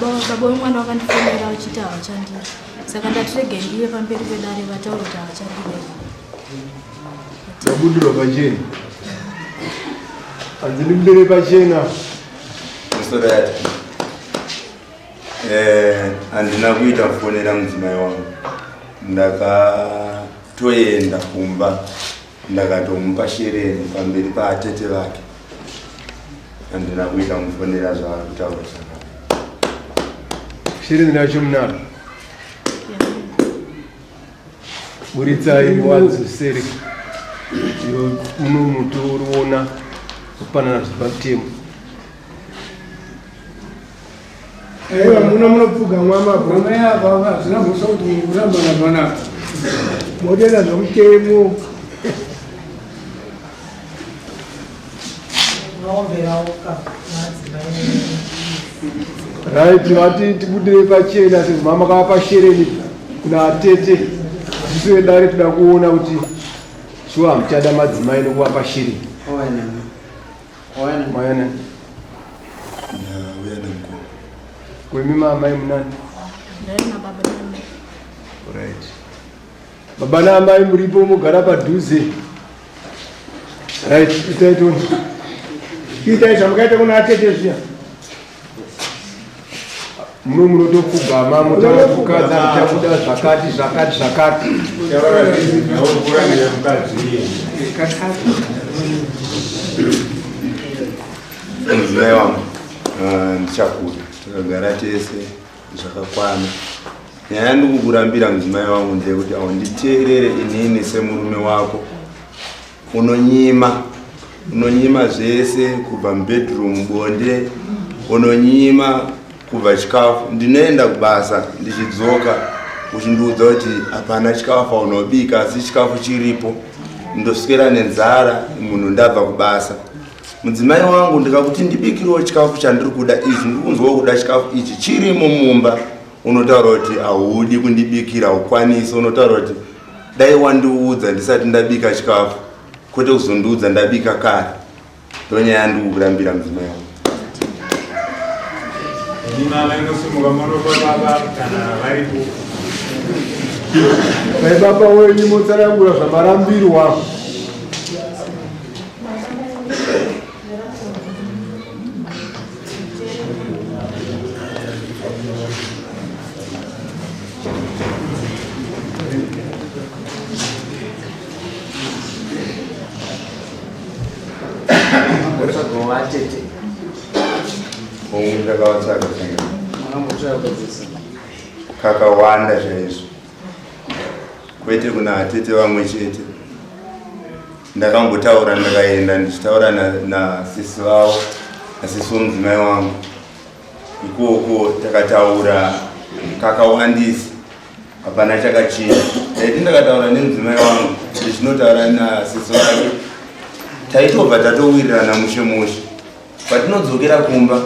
Baba wemwana vakandifonera vachiti havachandiri saka ndati regai ndive pamberi pedare vataura kuti havachandiri. Ndabudirwa pachena. Hanzi ndibudire pachena. Musoro yati. Eh, handina kuita kufonera mudzimai wangu. Ndakatoenda kumba ndakatomupa shereni pamberi paatete vake. Handina kuita mufonera zvaari kutaura zvakadai. Shereni racho munaro. Buritsai muwadzosere iyo muno mutoriona kupanana zviri pamutemo. Aiwa muna munopfugamwa mabhoma yava hazvina mhosva kuti urambana panapa. Motoita zvomutemo. Right, vati tibudire pachena sezvo mama kavapa shereni kuna tete. Isu vedare toda kuona kuti shuwa hamuchada madzimai nokuvapa shereni. Mayana. Ndauya nemukoma. Kwemi mamai munani? Ndauya nababa namai. Right. Baba naamai muripo mogara padhuze. Right, itai toni. Itai zvamukaita kuna atete zviya. Muno munotopfugama motaura kukadza muchabuda zvakati zvakati zvakati. Mudzimai wangu ah, ndichakura takagara tese zvakakwana. Nyaya yandikukurambira mudzimai wangu ndeyekuti haunditeerere inini semurume wako. Unonyima, unonyima zvese kubva mubedroom bonde, unonyima kubva chikafu. Ndinoenda kubasa ndichidzoka uchindiudza kuti hapana chikafu aunobika asi chikafu chiripo. Ndoswera nenzara munhu ndabva kubasa. Mudzimai wangu ndikakuti ndibikirewo chikafu chandiri kuda izvi ndiri kunzwawo kuda chikafu ichi chirimo mumba unotaura kuti haudi kundibikira haukwanisi unotaura kuti dai wandiudza ndisati ndabika chikafu kwete kuzondiudza ndabika kare ndonyaya yandiri kukurambira mudzimai wangu. Mama inosimuka monopa baba kana varipo. Mai baba wenyu motsanangura zvamarambirwa. Kakawanda chaizvo kwete kuna atete vamwe chete ndakambotaura ndakaenda ndichitaura nasisi vavo nasisi womudzimai wangu ikoko takataura kakawandisa hapana chakachinja ndaiti ndakataura nemudzimai wangu ndichinotaura nasisi vake taitobva tatowirirana mushe mushe patinodzokera kumba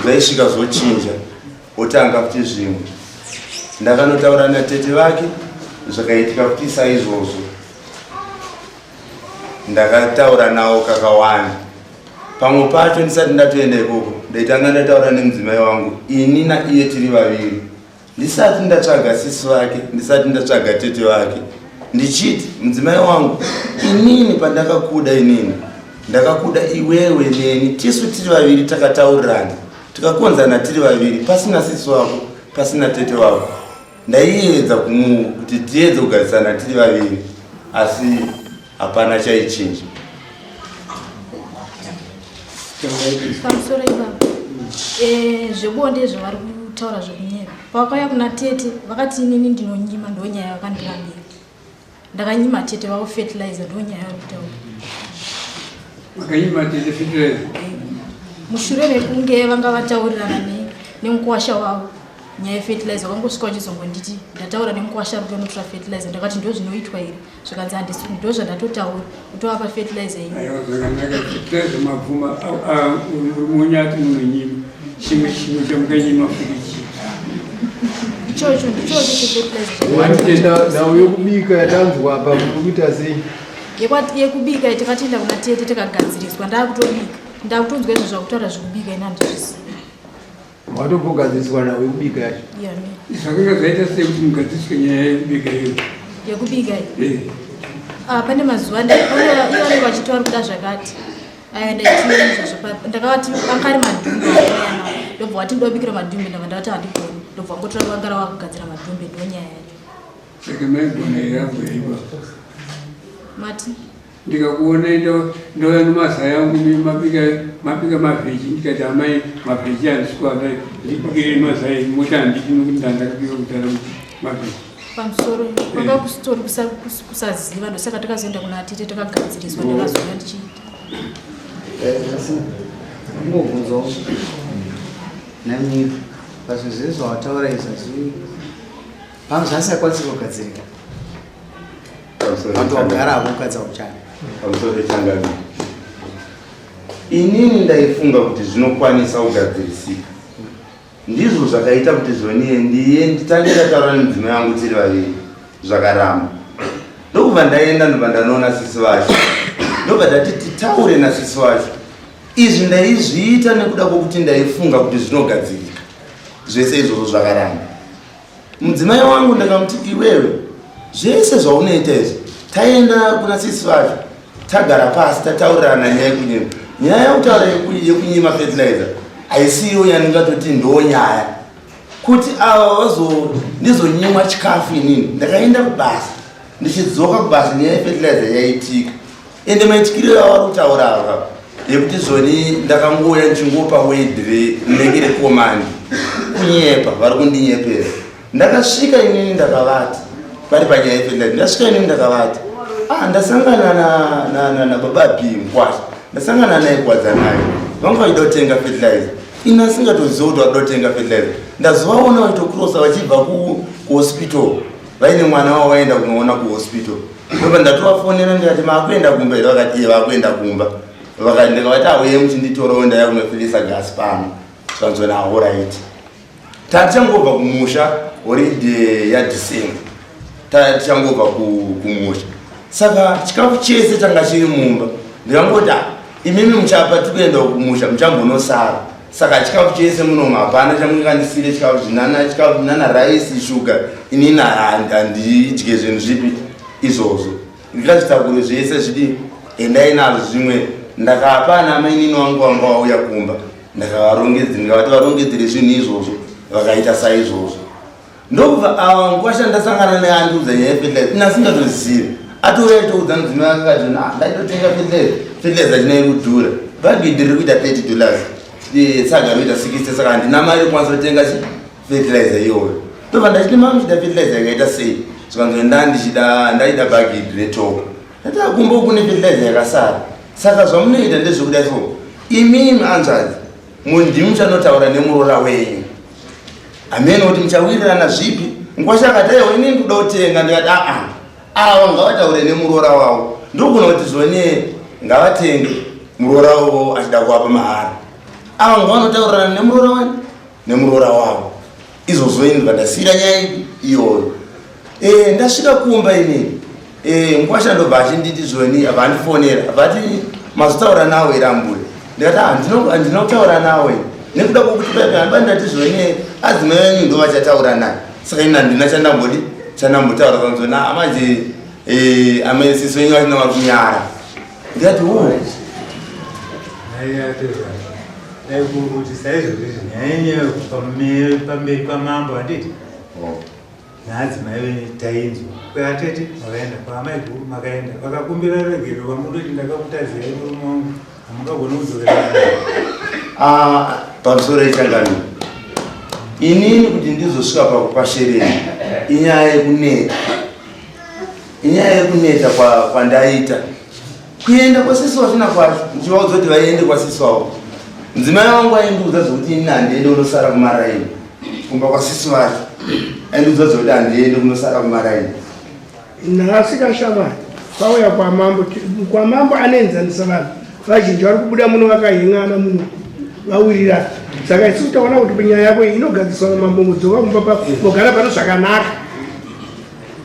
zvaisvika zvochinja otanga futi zvimwe ndakanotaura natete vake zvakaitika futi saizvozvo ndakataura nawo kakawanda pamwe pacho ndisati ndatoenda ikoko ndaitanga ndataura nemudzimai wangu ini naiye tiri vaviri ndisati ndatsvaga sisi vake ndisati ndatsvaga tete vake ndichiti mudzimai wangu inini pandakakuda inini ndakakuda iwewe neni tisu tiri vaviri takataurirana tikakonzana tiri vaviri pasina sisi wako pasina tete wako ndaiedza kuti tiedze kugarisana tiri vaviri asi hapana chaichinja pamusoro ipapa eh, zvebonde zvavari kutaura zvekunyeba pavakauya kuna tete vakati inini ndinonyima ndonyaya vakandirambira ndakanyima tete vavo fertilizer ndonyaya vari kutaura Makanyima tete fertilizer. Mushure mekunge vanga vataurirana nemukuwasha wavo nyaya yefertilizer vangosvika vachizongonditi ndataura nemukuwasha ari kutonotora fertilizer ndakati ndo zvinoitwa here zvikanzi handisi ndo zvandatotaura kutovapa fertilizer iyi Aiwa zvakanaka fertilizer mabvuma munyati munonyima chimwe chimwe chamukanyima futi chii ichocho ndichocho chefertilizer Nhau yekubika yatanzwa apa muri kuita sei? Yekubika takatoenda kuna tete tikagadziriswa ndakutobika ndakutonzwa izvo zvakutaura zvekubika ini handizvizivi. Watogogadziriswa nawo yekubika yacho. Zvakanga zvaita sei kuti mugadziriswe nyaya yekubika iyo? Yekubika iyi? Eh. Ah, pane mazuva ivo vanenge vachiti vari kuda zvakati. Aya ndaiti izvozvo ndakavati anga ari madhumbe akauya ndobva wati ndobikira madhumbe ndabva ndavati handigoni ndobva wangotora vanga rava kugadzira madhumbe ndonyaya yacho. Saka maigona here ambuya ipapo? Mati? Ndikakuona ndouya nemazai angu mabika mabika mavheji ndikati amai mavheji handisi kuada ndibikirei mazai moti handidi nokuti ndandakabika kudhara mavheji. Pamusoro kwanga kusitori kusaziva ndosaka takazoenda kuna atete takagadziriswa ndakazouya ndichiita. Asi kungobvunzawo nanyika pazvinhu zvese zvawataura izvi hazvi pamwe zvasingakwanisi kugadzirika. Vantu vagara havo mukadzi wakuchana. Pamusoro changamire. Inini ndaifunga kuti zvinokwanisa kugadzirisika. Ndizvo zvakaita kuti zvoniye ndiye nditange ndataura nemudzimai wangu tiri vaviri zvakaramba. Ndokubva ndaenda ndobva ndanoona sisi vacho. Ndobva ndati titaure nasisi vacho. Izvi ndaizviita nekuda kwokuti ndaifunga kuti zvinogadzirika. Zvese izvozvo zvakaramba. Mudzimai wangu ndakamuti iwewe zvese zvaunoita izvi taenda kuna sisi vacho tagara pasi tataurirana nyaya yekunyima. Nyaya yekutaura yekunyima fertilizer haisiyo yandingatoti ndo nyaya kuti ava vazo ndizonyimwa chikafu inini ndakaenda kubasa ndichidzoka kubasa nyaya yefertilizer yaitika Ende maityiriro avari kutaura ava yekuti zvoni ndakangouya ndichingopa word rinenge recommand kunyepa vari kundinyepera ndakasvika inini ndakavati pari panyaya yefendai ndasvika inini ndakavati ah ndasangana nababa b mkwasha ndasangana naye kuwadza naye vanga vachida kutenga fertilizer ini asingatoziva kuti varikuda kutenga fertilizer ndazovaona vachitokrosa vachibva kuhospital vaine mwana wavo vaenda kunoona kuhospital ndobva ndatovafonera ndikati maakuenda kumba here vakati iye vakuenda kumba vakati ndikavati auye muchinditorawo ndaya kunofilisa gasi pano zvikanzona ahoraiti tatichangobva kumusha holiday yadecember tatichangobva kumusha saka chikafu chese changa chiri mumba ndikangoti ah, imimi muchapa tikuenda kumusha muchambonosara saka chikafu chese munomu hapana chamungandisire chikafu zvinana chikafu nana raisi shuga inini handidye zvinhu zvipi izvozvo ndikazvitakure zvese zvidi endai nazvo zvimwe ndakapa ana mainini wangu wanga wauya kumba ndakavarongedzera ndikavati varongedzere zvinhu izvozvo vakaita saizvozvo Ndokubva awa mukwasha ndasangana naye andiudza nyaya yefertilizer ini asingatozivi atouya achitoudza mudzimai wake akati na ndaitotenga fertilizer fertilizer china iri kudhura bhagidhi riri kuita 30 dollars eh, tsaga riri kuita 60 saka handina mari yekukwanisa kutenga chi fertilizer iyoyo ndobva ndachiti mama muchida fertilizer yakaita sei zvikanzi nda ndichida ndaida bhagidhi retoko ndati akumba kune fertilizer yakasara saka zvamunoita ndezvekuda so imimi anzvadzi Ndimi muchanotaura nemuroora wenyu hameno kuti muchawirirana zvipi. Mkwasha akati aiwa ini ndikuda kutenga ndikati aa ava ngavataure nemuroora wavo ndokuna kuti zvone ngavatenge muroora wavo achida kuvapa mahara ava ngavanotaurirana nemuroora wani nemuroora wavo izvozvo ini ndikandasiira nyaya ipi iyoyo e, ndasvika kumba inini e, mukwasha ndobva achinditi zvoni abva andifonera abva ati mazotaura nawo here ambuya ndikati ah, handina kutaura nawe nekuda kwokuti paipa hamba ndati zvoni adzimai venyu ndo vachataura naye saka ini handina chandambodi chandambotaura kanzona amanje e, amai sisi venyu vachina vari kunyara ndikati wo Dai kungoti saizvozvo izvi nyaya yenyu pamberi pamambo handiti oh. naadzimai venyu tainzwa kweatete makaenda kwaamaiguru makaenda vakakumbira regerero vamundoti ndakakutadzirai murume wangu hamungagoni kudzokera ah, pamusoro yechangamiro inini kuti ndizosvika pakupa shereni inyaya yekuneta inyaya yekuneta kwandaita kuenda kwasisi wachina kwacho ndichivaudza kuti vaende kwasisi wavo mudzimai wangu aindiudza zvekuti ini handiende kunosara kumaraini kumba kwasisi vacho aindiudza zvekuti handiende kunosara kumaraini nhasi kashamari pauya kwamambo kwamambo anoenzanisa vanhu vazhinji vari kubuda muno vakahengana muno vawirirana saka isu taona kuti nyaya yako iyi inogadziswa namambo mudzoka kumba mogara pano zvakanaka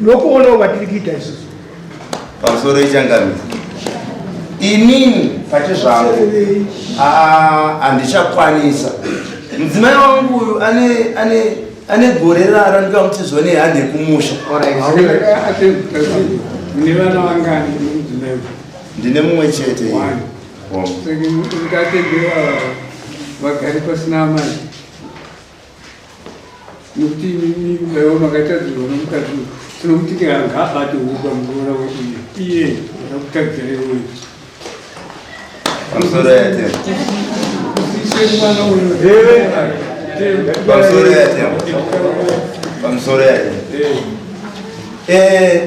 Ndokuonawo kwatiri kuita isusu. Pamusoro ichangamidza. Inini pache zvangu handichakwanisa. Mudzimai wangu uyu ane ane ane gore rara ndikamuti zvone hande kumusha. Mune vana vangani mudzimai? Ndine mumwe chete. Saka vagari pasina amai. Nokuti imimi maiwa makatadzirwa nomukadzi uyu tinomuti ngaabate huka muroora wedu iye akakutadzirai uyu. Pamusoro yate. Ise mwana uyu. Pamusoro yate. Pamusoro yate. Eh,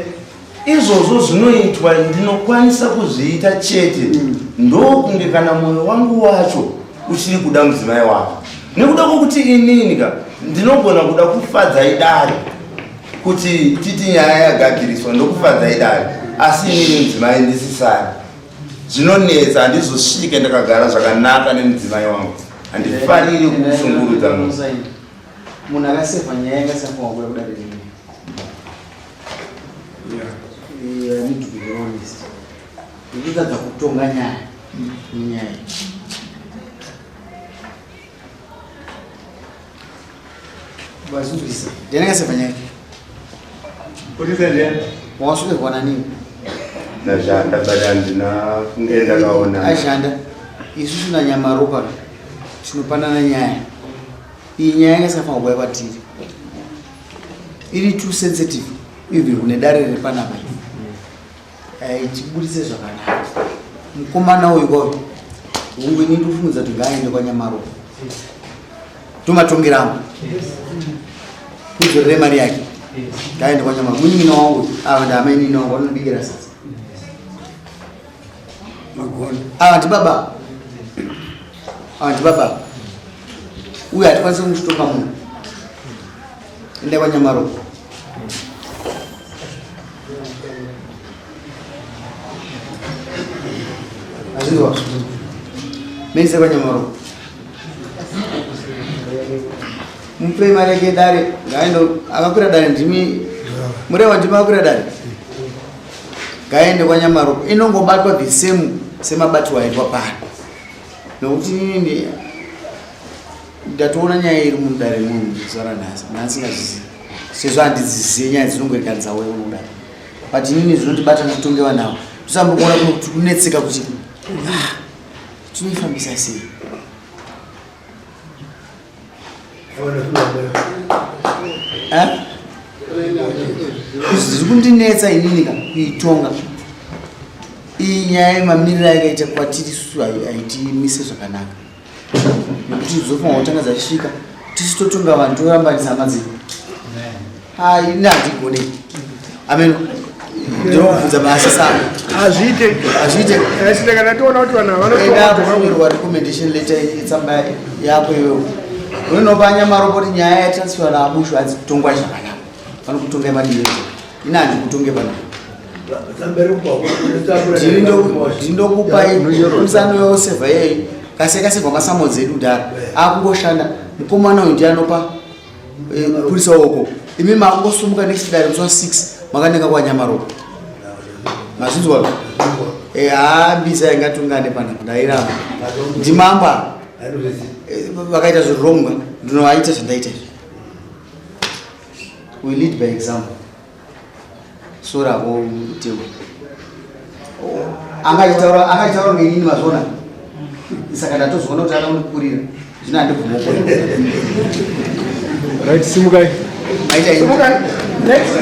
izvozvo zvinoitwa ndinokwanisa kuzviita chete ndokunge kana mwoyo wangu wacho uchiri kuda mudzimai wako nekuda kwokuti inini ka ndinogona kuda kufadzai dare kuti titi nyaya yagadziriswa ndokufadzai dare asi inini mudzimai ndisisari zvinonetsa handizosvike ndakagara zvakanaka nemudzimai wangu handifariri kushungurudza munhu munhu akasevha nyaya yakasafa wakuya kudare rimwe Yeah, I need to be very honest. Ndikutadza kutonga nyaya nenyaya. Vazunzwisa. Ndiani akasevha nyaya? Urisa ndiani? Wakasvikirwa nani? Ndashanda but handina kunge ndakaona. Ashanda. Isusu naNyamaropa tinopanana nyaya. Iyi nyaya yanga isafanirwa kuuya kwatiri. Iri too sensitive even kune dare riri panapa. Haitibudise zvakanaka. Mukomana uyu kwayo. Hungu ini ndofungudza kuti ngaaende kwaNyamaropa. Tomatongera angu. Kudzorere mari yake. Ngaaende kwaNyamaropa. Munin'ina wangu ava ndaamainini wangu vanondibikira sadza. Ava ndibaba. Ava ndibaba. Uyu hatikwanisi kumutoka munhu. Enda kwaNyamaropa. Azvinzwa. Menise kwaNyamaropa. Mupe mari yake dare. Ngaende akakwira dare ndimi. Murewa ndimi akakwira dare. Ngaende kwaNyamaropa. Inongobatwa the same semabatwa aitwa pano. Nokuti inini ndatoona nyaya iri mudare muno zuva ranhasi ndasingazvizivi sezvo handidzizive nyaya dzinongoerekana dzauya mudare but inini zvinondibata nditonge vanhu ava tosambokuona kuno kuti kunetseka kuti ah, tinoifambisa sei Eh? Zviri kundinetsa inini ka kuitonga iyi nyaya yemamiriro ayakaita kwatiri isusu haitimise zvakanaka nekuti dzofanira kutanga dzasvika tisu totonga vanhu torambanisa hama dzedu ini handigone amen ndinobvunza maasisa hazviite hazviite asi kana toona kuti vanhu havanotoa recommendation letter itsamba yako iwewe unonopa nyamaropo kuti nyaya yatransfer naabushu hanzi kutongwa zvakanaka vanokutonga madii ini handikutonge pano ndindokupai musano yosevha iyeyi kaseka sekwa masamodzi edu kudhara akungoshanda mukomana uyu ndiye anopa eh, purisa uko imi makungosumuka next dare musi wa 6 makananga kwanyamaropa mazvinzwa eh, haa mbisa yangatungane panapa ndairamba ndimamba eh, vakaita zvirongwa ndinovaita zvandaita izvi we lead by example sora ko mutemo anga achitaura anga achitaura ngenini mazvona saka ndatozoona kuti akamukurira zvino handibvumo right simukai maita simukai next.